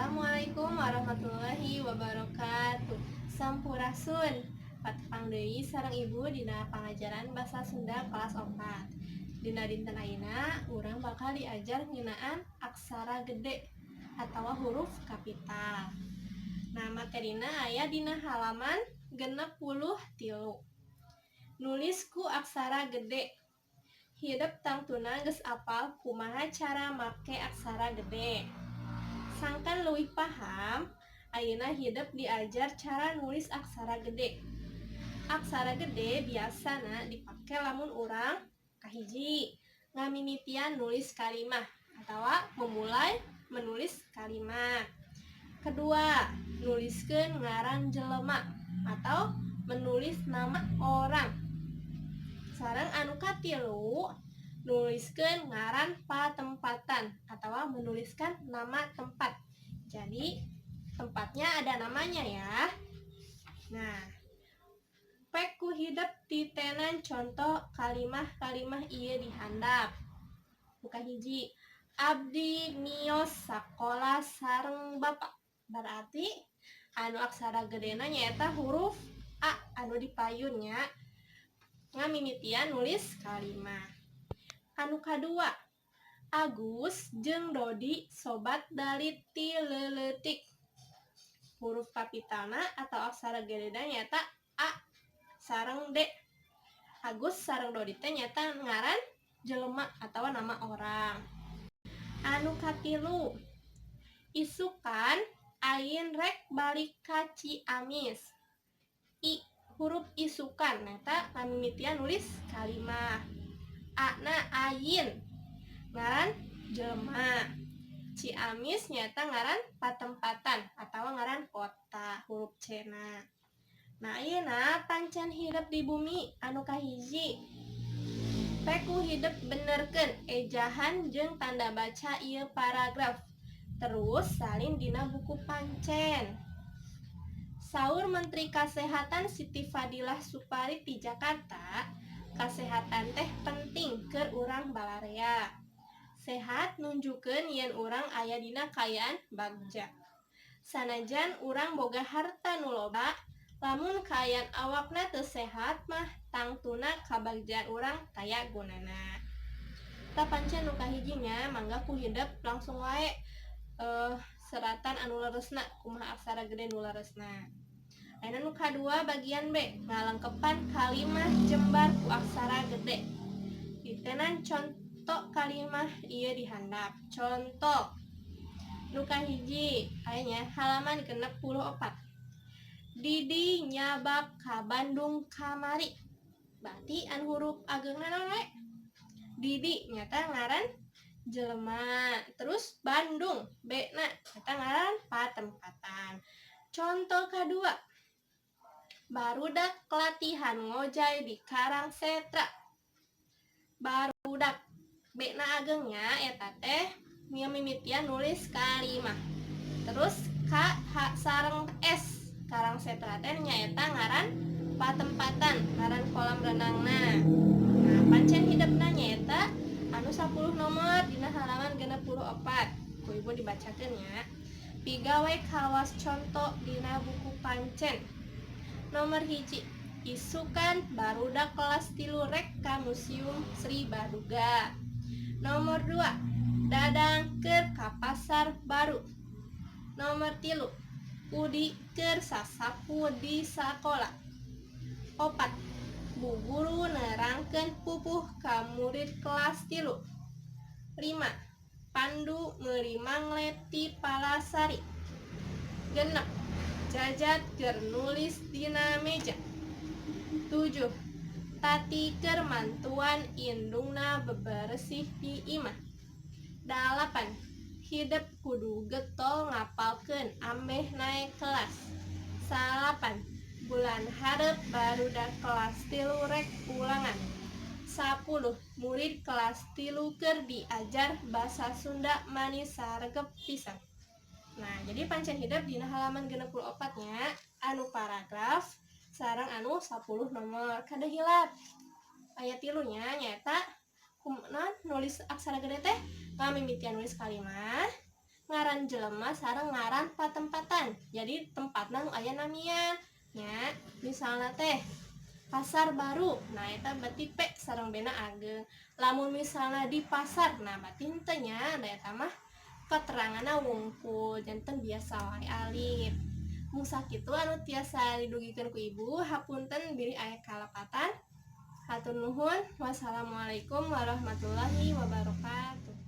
Assalamualaikum warahmatullahi wabarakatuh. Sampurasun. Patepang deui sareng Ibu dina pangajaran Basa Sunda kelas 4. Dina dinten ayeuna urang bakal diajar ngeunaan aksara gede atau huruf kapital. Nah, materina aya dina halaman 63. Nulis ku aksara gede. Hidep tangtuna geus apal kumaha cara make aksara gede. Sangkan leuwih paham, ayeuna hidep diajar cara nulis aksara gede. Aksara gede biasana dipake lamun urang kahiji, ngamimitian nulis kalimah atawa memulai menulis kalimat. Kedua, nuliskeun ngaran jelema atau menulis nama orang. Sareng anu katilu, nuliskeun ngaran patempatan atau menuliskan nama tempat. Jadi, tempatnya ada namanya ya. Nah, pek ku hidep titenan contoh kalimah-kalimah ieu di handap. Nu kahiji, Abdi mios sakola sareng Bapa. Berarti anu aksara gedena nyaeta huruf A anu dipayun nya, ngamimitian nulis kalimah. Anu kadua, Agus jeung Dodi sobat dalit ti leuleutik. Huruf kapitalna atau aksara gedena nyaeta A sareng D. Agus sareng Dodi teh nyaeta ngaran jelema atau nama orang. Anu katilu, Isukan Ain rek balik ka Ciamis. I huruf isukan nyaeta ngamimitian nulis kalimah. A na Ain ngaran jelema. Ciamis nyaeta ngaran patempatan atau ngaran kota, huruf C na. Nah, ayeuna pancen hidep di bumi anu kahiji. Pek ku hidep benerkeun ejahan jeung tanda baca ieu paragraf. Terus salin dina buku pancen. Saur Menteri Kesehatan Siti Fadilah Supari di Jakarta, kasehatan teh penting keur urang balarea. Sehat nunjukkeun yen urang aya dina kaayaan bagja. Sanajan urang boga harta nu loba, lamun kaayaan awakna teu sehat mah tangtuna kabagjaan urang taya gunana. Tah, pancen nu kahiji nya, mangga ku hidep langsung wae seratan anu leresna, kumaha aksara gede nu leresna. Ayeuna nu kadua, bagian B, ngalengkepan kalimah jembar ku aksara gede. Titenan contoh kalimah ieu di handap. Contoh nu kahiji aya nya halaman 64. Didi nyabak ka Bandung kamari. Berarti anu huruf ageungna naon we? Didi nyaeta ngaran jelema. Terus Bandung, B na nyaeta ngaran patempatan. Contoh kadua, Barudak latihan ngojay di Karang Setra. Barudak, B na ageng nya, eta teh mimitian nulis kalimah. Terus K H sareng S, Karang Setra teh nyaeta ngaran patempatan, ngaran kolam renangna. Nah, pancen hidepna nyaeta anu 10 nomor dina halaman 64. Ku Ibu dibacakeun ya. Pigawe kawas conto dina buku pancen. Nomor 1, Isukan barudak kelas 3 rek ka Museum Sri Baduga. Nomor 2, Dadang keur ka Pasar Baru. Nomor 3, Udi keur sasapu di sakola. 4, Bu guru nerangkeun pupuh ka murid kelas 3. 5, Pandu meuli mangle ti Palasari. 6, Jajat keur nulis dina meja. 7, Tati keur mantuan indungna beberesih di imah. 8, Hidep kudu getol ngapalkeun ameh naek kelas. 9, Bulan hareup barudak kelas 3 rek ulangan. 10, Murid kelas 3 keur diajar basa Sunda manis saregep pisan. Nah, jadi pancen hidep dina halaman 64 nya, anu paragraf sareng anu 10 nomor. Kade hilap. Aya tilu nya, nyaeta kumaha nulis aksara gede teh ngamimitian nulis kalimat, Ngaran jelema sareng ngaran patempatan. Jadi tempatna nu aya namian nya. Misalna teh Pasar Baru. Nah, eta berarti P sareng B na ageng. Lamun misalna di pasar, nah berarti henteu nya, da eta mah keteranganna wungkul, janten biasa wae alif. Mung sakitu anu tiasa didugikeun ku ibu, hapunten bilih aya kalepatan. Hatur nuhun. Wassalamualaikum warahmatullahi wabarakatuh.